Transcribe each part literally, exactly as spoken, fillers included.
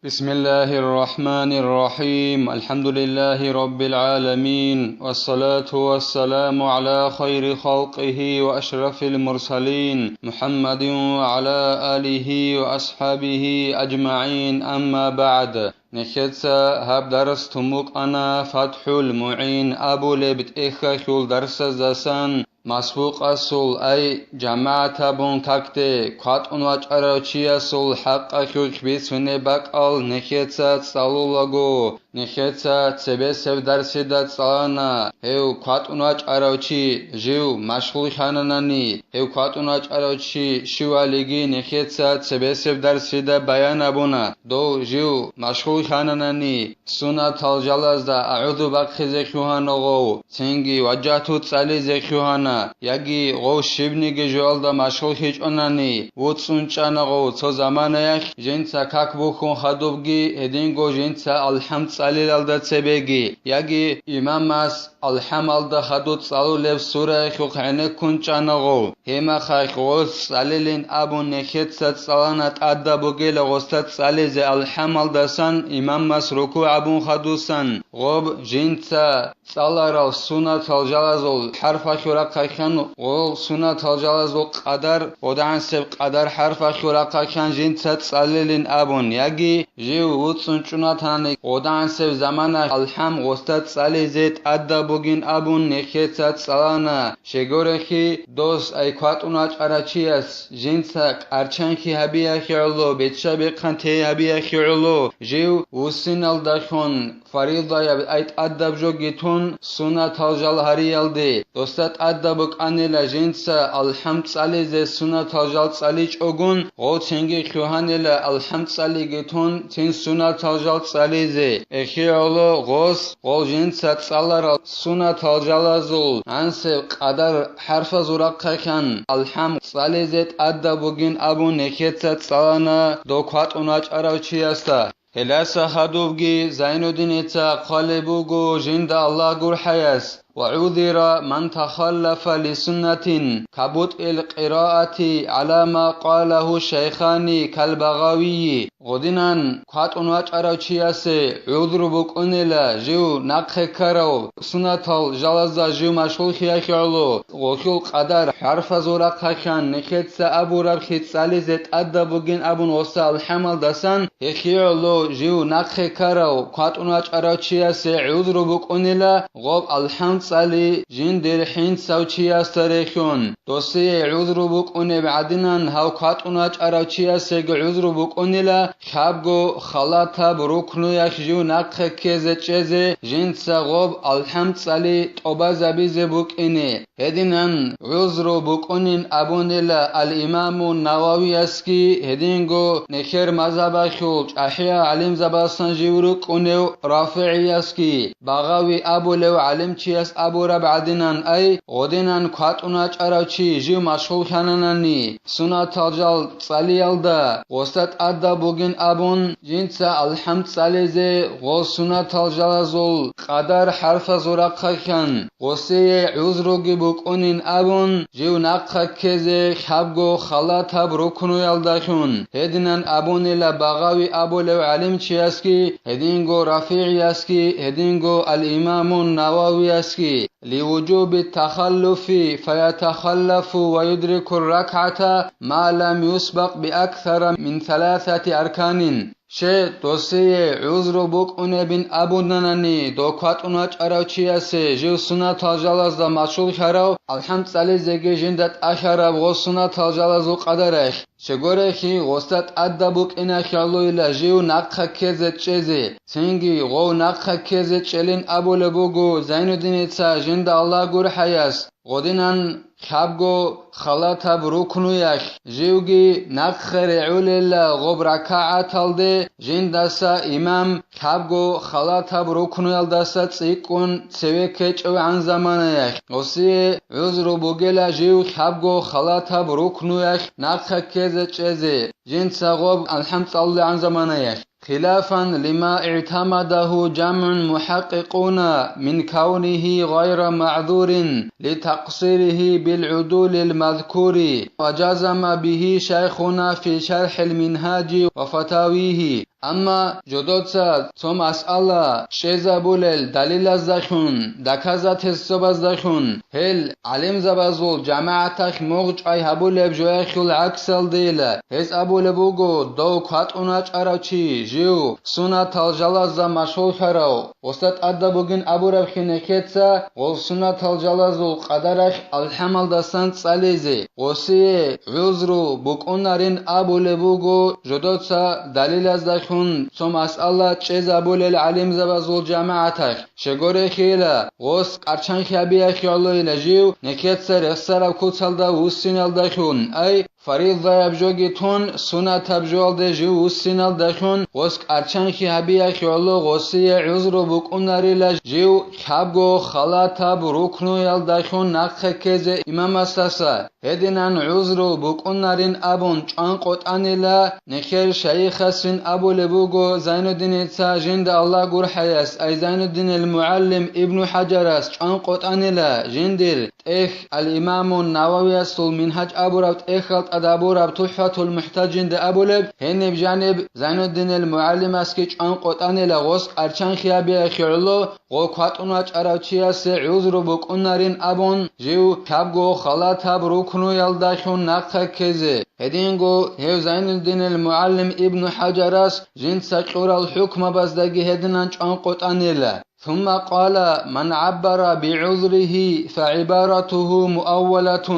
بسم الله الرحمن الرحيم. الحمد لله رب العالمين. والصلاة والسلام على خير خلقه وأشرف المرسلين محمد وعلى آله وأصحابه أجمعين. أما بعد. Нехеца гьаб дарс тун букӀана ФатхӀул МугӀин абулеб тӀехьалъул дарсаздасан. Масбукъасул, ай, жамагӀат гьабун какде, кватӀун вачӀарав чиясул хӀакъалъулъ бицунеб бакӀал нехеца цӀалулаго, нехеца цебесеб дарсида цӀалана, гьев кватӀун вачӀарав чи жив машгъуллъананани, гьев кватӀун вачӀарав чи щивалиги нехеца цебесеб дарсида баян гьабуна, дов жив машгъуллъананани, сунатал жалазда агӀуду бахъизе лъугьана гъов, цинги важагьту цӀализе лъугьана, яги гъов щибниги жоялда машгъуллъичӀонани, вуцӀцӀун чӀана гъов цо заманаялъ, жинца как бухьун хадубги, гьединго жинца алхӀам цӀалилалда цебеги, яги имамас алхӀамалда хадуб цӀалулеб сураялъухъ гӀенеккун чӀана гъов. Гьемахъалъ гъос цӀалилин абун нехеца цӀалана, тӀадаб бугела гъосда цӀализе алхӀамалдасан имамас рукугӀ гьабун хадусан, гъоб жинца цӀаларал сунатал жалазул хӀарфалъул рахъалъан, гъол сунатал жалазул къадар, гъодагӀансеб къадар хӀарфалъул рахъалъан жинца цӀалилин абун, яги жив вуцӀцӀун чӀунатани, гъодагӀансеб замана алхӀам гъосда цӀализе тӀадаб бугин абун нехеца цӀалана. Щегорехи, дос ай кватӀун вачӀарав чияс жинца кӀарчанхъи гьабиялъе гӀоло, бечча-бехъан тей гьабиялъе гӀоло, жив вуссиналдалъун фаридаяб ай тӀадаб жоги тун, сунатал жал гьариялде, досда тӀадаб букӀанила жинца алхӀам цӀализе сунатал жал цӀаличӀогун, гъов цинги лъугьанила алхӀам цӀалиги тун, цин сунатал жал цӀализе. Эхи гӀоло гъос, гъол жинца цӀаларал сунатал жалазул гӀансеб къадар хӀарфазул рахъалъан алхӀам цӀализе тӀадаб бугин абун нехеца цӀалана дов кватӀун вачӀарав чиясда. Гьеласа хадубги Зайнуддиница хъвалеб буго жинда Аллагь гурхӀаяс: «وعذر من تخلف لسنة كبطء القراءة على ما قاله الشيخان كالبغوي». Гъодинан кватӀун вачӀарав чиясе гӀузру букӀунела жив нахъе ккарав, сунатал жалазда жив машгъуллъиялъе гӀоло, гъолъул къадар хӀарфазул рахъалъан нехеца абураб хицӀализе тӀадаб бугин абун гъоса алхӀамалдасан, гьехие гӀоло жив нахъе ккарав кватӀун вачӀарав чиясе гӀузру букӀунела гъоб алхӀам цӀали жиндир хӀинцав чиясда рехьун. Досие гӀузру букӀунеб гӀадинан гьав кватӀун вачӀарав чиясеги гӀузру букӀунела, лъабго халатаб рукнуялъ жив нахъе ккезе чӀезе жинца гъоб алхӀам цӀали тӀобазабизе букӀине. Гьединан гӀузру букӀунин абунела ал-Имаму Нававиясги, гьединго нехер мазгьабалъул чӀахӀиял гӀалимзабасан жив рукӀунев РафигӀиясги. Багъави абулев гӀалимчияс абураб гӀадинан, ай, гъодинан кватӀун вачӀарав чи жив машгъуллъананани, сунатал жал цӀалиялда гъосда тӀадаб бугин абун, жинца алхӀам цӀализе гъол сунатал жалазул къадар хӀарфазул рахъалъан, гъосие гӀузруги букӀунин абун, жив нахъа ккезе лъабго халатаб рукнуялдалъун, гьединан абунила Багъави абулев гӀалимчиясги, гьединго РафигӀиясги, гьединго ал-Имаму Нававиясги: «لوجوب التخلف فيتخلف ويدرك الركعة ما لم يسبق بأكثر من ثلاثة أركان». Че досие гӀузру букӀунебин абунанани, дов кватӀун вачӀарав чиясе жив сунатал жалазда машгъуллъарав, алхӀам цӀализеги жинда тӀалъараб гъо сунатал жалазул къадаралъ. Щегорехи, гъосда тӀадаб букӀиналъе гӀолойила жив нахъа ккезе чӀезе, цинги гъов нахъа ккезе чӀелин абулеб буго Зайнуддиница жинда Аллагь гурхӀаяс. Гъодинан лъабго халатаб рукнуялъ живги нахъе регӀулела гъоб ракагӀаталде жиндаса имам лъабго халатаб рукнуялдаса цӀикӀкӀун цеве ккечӀевгӀан заманаялъ. Гъосие гӀузру бугела жив лъабго халатаб рукнуялъ нахъе ккезе чӀезе, жинца гъоб алхӀам цӀалулегӀан заманаялъ. خلافا لما اعتمده جمع محققون من كونه غير معذور لتقصيره بالعدول المذكور، وجزم به شيخنا في شرح المنهاج وفتاويه. Амма жодоца цо масъала чӀезабулел далилаздалъун, доказательствабаздалъун, гьел гӀалимзабазул жамагӀаталъ мугъчӀвай гьабулеб жояхъул гӀаксалдейила. Гьез абулеб буго, дов кватӀун вачӀарав чи, жив сунатал жалазда машгьуллъарав, гъосда тӀадаб бугин абураб хинехеца гъол сунатал жалазул къадаралъ алхӀамалдасан цӀализе, гъосие гӀузру букӀунарин абулеб буго жодоца далилаздалъун цо масъала чӀезабулел гӀалимзабазул жамагӀаталъ. Щегорехила, гъос кӀарчанхъи гьабиялъе гӀолойила жив нехеца рехсараб куцалда вуссиналдалъун, ай, фаризаяб жоги тун, сунатаб жоялде жив вуссиналдалъун гъос кӀарчанхъи гьабиялъе гӀоло гъосие гӀузру букӀунарила жив лъабго халатаб рукнуялдалъун нахъе ккезе имамасдаса. Гьединан гӀузру букӀунарин абун чӀванкъотӀанила нехер шайихасин абулеб буго Зайнуддиница жинда Аллагь гурхӀаяс, ай Зайнуддинил мугӀалим Ибну ХӀажарас чӀванкъотӀанила жиндир тӀехь ал-Имамун Нававиясул Мингьаж абураб тӀехьал тӀад абураб ТухӀфатул МухӀтажинда абулеб, гьениб жаниб Зайнуддинил мугӀалимасги чӀванкъотӀанила гъос кӀарчанхъи гьабиялъе гӀоло, гъо кватӀун вачӀарав чиясе гӀузру букӀунарин абун, жив лъабго халатаб рукнуялдалъун нахъе ккезе. Гьединго гьев Зайнуддинил мугӀалим Ибну ХӀажарас жинца кьурал хӀукмабаздаги гьединан чӀванкъотӀанила. ثم قال: من عبر بعذره فعبارته مؤولة.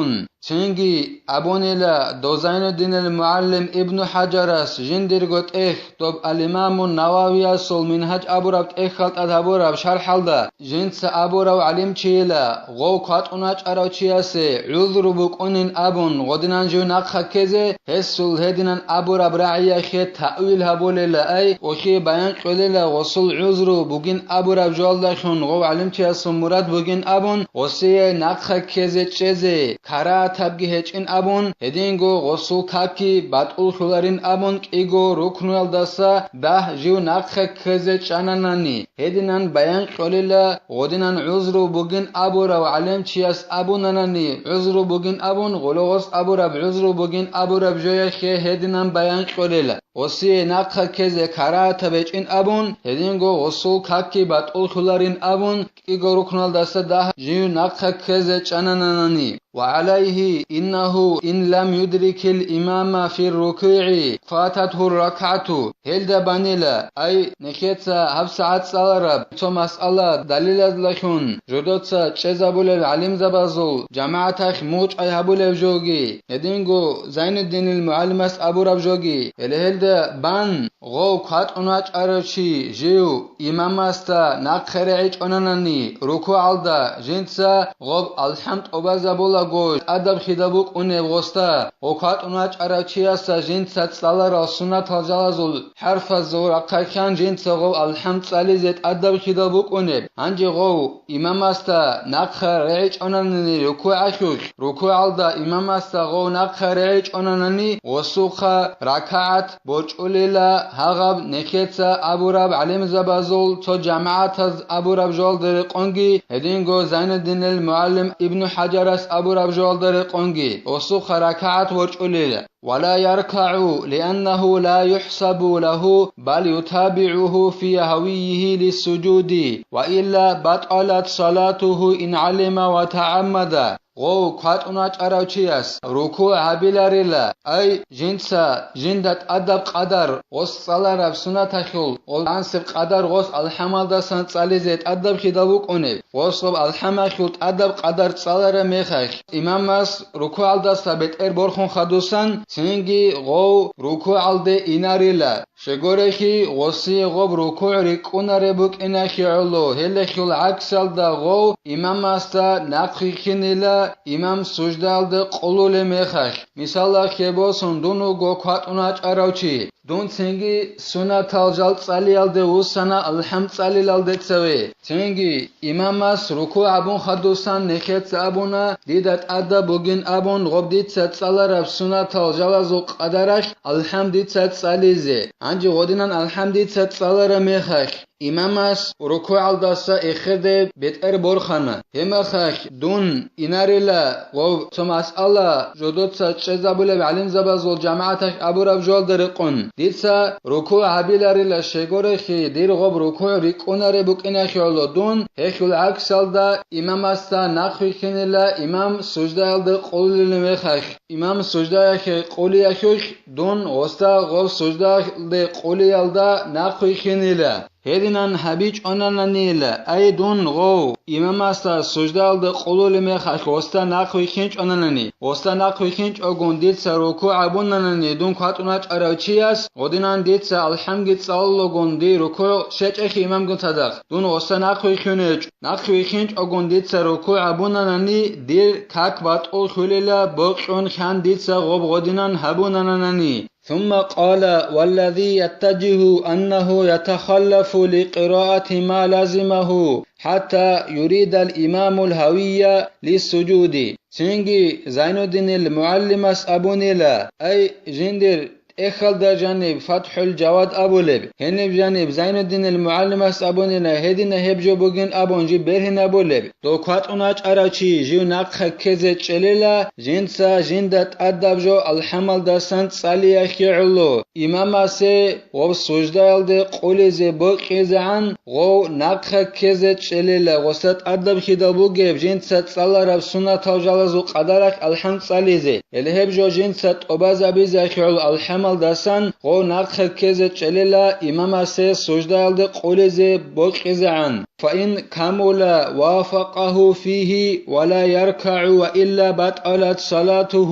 Цинги абунила дов Зайнуддинил мугӀалим Ибну ХӀажарас жиндирго тӀехь доб ал-Имамун Нававиясул Мингьаж абураб тӀехьал тӀад гьабураб шархӀалда жинца абурав гӀалимчийила, гъов кватӀун вачӀарав чиясе гӀузру букӀунин абун гъодинан жив нахъа ккезе, гьесул гьединан абураб рагӀиялъе таъвил гьабулела, ай, ухие баян кьолела гъосул гӀузру бугин абураб жоялдалъун гъов гӀалимчиясул мурад бугин абун, гъосие нахъа ккезе чӀезе карагьатабги гьечӀин абун, гьединго гъосул какги батӀуллъуларин абун кӀиго рукнуялдаса дагь жив нахъа ккезе чӀананани, гьединан баян кьолела гъодинан гӀузру бугин абурав гӀалимчияс абунанани гӀузру бугин абун, гъологъос абураб гӀузру бугин абураб жоялъе гьединан баян кьолела. Гъосие нахъа ккезе карагьатаб гьечӀин абун, гьединго гъосул какги батӀуллъуларин абун, кӀиго рукнуялдаса дагь жив нахъа ккезе чӀанананани. وعليه إنه إن لم يدرك الإمام في الركوع فاتته الركعة. Гьелда банила, ай, нехеца гьабсагӀат цӀалараб цо масъала далилазлъун жодоца чӀезабулел гӀалимзабазул жамагӀаталъ мугъчӀвай гьабулеб жоги, гьединго Зайнуддинил мугӀалимас абураб жоги, гьеле гьелда бан гъов кватӀун вачӀарав чи жив имамасда нахъе регӀичӀонанани, рукугӀалда жинца гъоб алхӀам тӀубазабулаго тӀадаб хида букӀунеб гъосда, гъов кватӀун вачӀарав чиясда жинца цӀаларал суннатал жалазул хӀарфазул рахъалъан жинца гъов алхӀам цӀализе тӀадаб хида букӀунеб. Гьанже гъов имамасда нахъа регӀичӀонанани рукугӀалъулъ, рукугӀалда имамасда гъов нахъа регӀичӀонанани, гъосухъа ракагӀат борчӀулела гьагъаб нехеца абураб гӀалимзабазул цо жамагӀатаз абураб жоялда рекъонги, гьединго Зайнуддинил мугӀалим Ибну ХӀажарас абураб жоялда рекъонги, гъосухъа ракагӀат борчӀулела. ولا يركع لأنه لا يحسب له بل يتابعه في هويه للسجود، وإلا بطلت صلاته إن علم وتعمد. Гъов кватӀун вачӀарав чияс рукугӀ гьабиларила, ай, жинца жинда тӀадаб къадар гъос цӀалараб суннаталъул гъол дансеб къадар гъос алхӀамалдасан цӀализе тӀадаб хида букӀунеб, гъос гъоб алхӀамалъул тӀадаб къадар цӀалараб мехалъ, имамас рукугӀалдаса бетӀер борхун хадусан, цинги гъов рукугӀалде инарила. Щегорехи, гъосие гъоб рукугӀ рикӀкӀунареб букӀиналъе гӀоло, гьелехьул гӀаксалда гъов имамасда нахъвихьинила имам суждаялде къулулеб мехалъ. Мисалалъе босун, дун вуго кватӀун вачӀарав чи. Дун цинги суннатал жал цӀалиялде вуссана алхӀам цӀалилалде цеве. Цинги имамас рукугӀ гьабун хадусан нехеца абуна, дида тӀадаб бугин абун, гъоб дица цӀалараб суннатал жалазул къадаралъ алхӀам дица цӀализе. Гьанже гъодинан алхӀам дица цӀалараб мехалъ, имамас рукугӀалдаса эхеде бетӀер борхана. Гьеб мехалъ дун инарила ва цо масъала жодоца чӀезабулеб гӀалимзабазул жамагӀаталъ абураб жоялда рекъон, дица рукугӀ гьабиларила щегорехи, дир гъоб рукугӀ рикӀкӀунареб букӀинахиула дун, гьелъул гӀаксалда имамасда нахъвихьинила имам суждаялда къулулел мехалъ. Имам суждаялъе къулиялъулъ дун гъосда гъоб суждаялде къулиялда нахъвихьинила. Гьединан гьабичӀонананила, ай дун гъов, имамасда суждаялда къулулеб мехалъ гъосда нахъвихьинчӀонанани, гъосда нахъвихьинчӀогун дица рукугӀ гьабунанани дун кватӀун вачӀарав чияс, гъодинан дица алхӀамги цӀалулагун дир рукугӀ щечӀелъи имамгун цадахъ, дун гъосда нахъвихьунечӀо. НахъвихьинчӀогун дица рукугӀ гьабунанани, дир как батӀуллъулила бокьун хьан дица гъоб гъодинан гьабунананани. ثم قال: والذي يتجه أنه يتخلف لقراءة ما لزمه حتى يريد الإمام الهوية للسجود. Цинги Зайнуддинил мугӀалимас абунила, ай, жиндир тӀехьалда жаниб ФатхӀул Жавад абулеб, гьениб жаниб Зайнуддинил мугӀалимас абунила, гьедина гьеб жо бугин абун жиб бергьинабулеб, дов кватӀун вачӀарав чи жив нахъа ккезе чӀелила, жинца жинда тӀадаб жо алхӀамалдасан цӀалиялъе гӀоло, имамасе гъоб суждаялде къулизе бокьизегӀан, гъов нахъа ккезе чӀелила, гъосда тӀадаб хьидал бугеб жинца цӀалараб суннатал жалазул къадаралъ алхӀам цӀализе. Гьеле гьеб жо жинца тӀубазабизехьул алхӀамалдасан гъов нахъе ккезе чӀелила имамасе суждаялде къулизе бокьизегӀан. فإن كمل وافقه فيه ولا يركع وإلا بطلت صلاته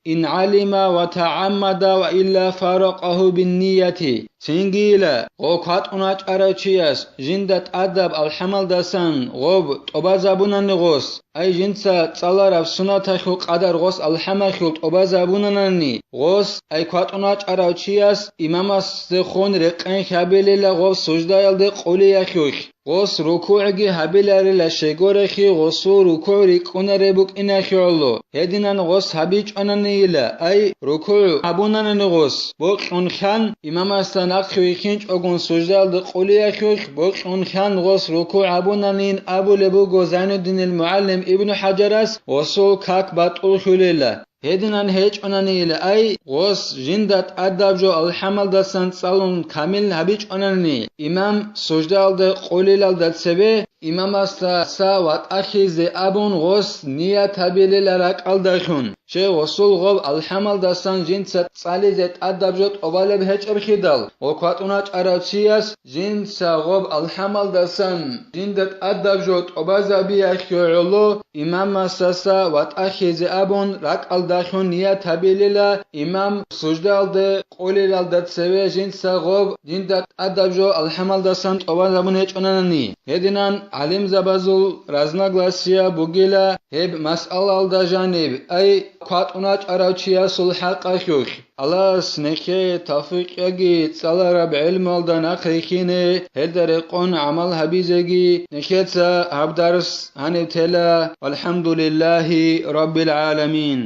إن علم وتعمد وإلا فارقه بالنية. Цингийила, гъо кватӀун вачӀарав чияс жинда тӀадаб алхӀамалдасан гъоб тӀубазабунани гъос, ай жинца цӀалараб суннаталъул къадар гъос алхӀамалъул тӀубазабунанани гъос, ай кватӀун вачӀарав чияс имамасдехун рекъен хьабилила гъоб суждаялде къулиялъулъ. Гъос рукугӀги гьабиларила щегорехи гъосул рукугӀ рикӀкӀунареб букӀиналъе гӀоло. Гьединан гъос гьабичӀонанийила, ай, рукугӀ гьабунанани гъос, бокьун хьан, имамасда нахъе вихьинчӀогун суждаялда къулиялъулъ, бокьун хьан гъос рукугӀ гьабунанин абулеб буго Зайнуддинил мугӀалим Ибну ХӀажарас, гъосул как батӀуллъулила. Гьединан гьечӀонанийила, ай, гъос жинда тӀадаб жо алхӀамалдасан цӀалун камил гьабичӀонани, имам суждаялда къулилалда цебе, имамасдаса ватӀахьизе абун гъос ният гьабилила ракӀалдалъун, щай гъосул гъоб алхӀамалдасан жинца цӀализе тӀадаб жо тӀубалеб гьечӀеб хидал, гъо кватӀун вачӀарав чияс жинца гъоб алхӀамалдасан жинда тӀадаб жо тӀубазабиялъе гӀоло, имамасдаса ватӀахьизе абун ракӀалдалъун ният гьабилила, имам суждаялда къулилалда цеве жинца гъоб жинда тӀадаб жо алхӀамалдасан тӀубазабун гьечӀонанани. Гьединан гӀалимзабазул разногласия бугила гьеб масъалалда жаниб, ай, кватӀун вачӀарав чиясул хӀакъалъулъ. Аллагьас нехее тавфикъ яги цӀалараб гӀелмалда нахъ рихьине, гьелда рекъон гӀамал гьабизеги. Нехеца гьаб дарс гьаниб тела. Валхамдулиллагьи раббил гӀаламин.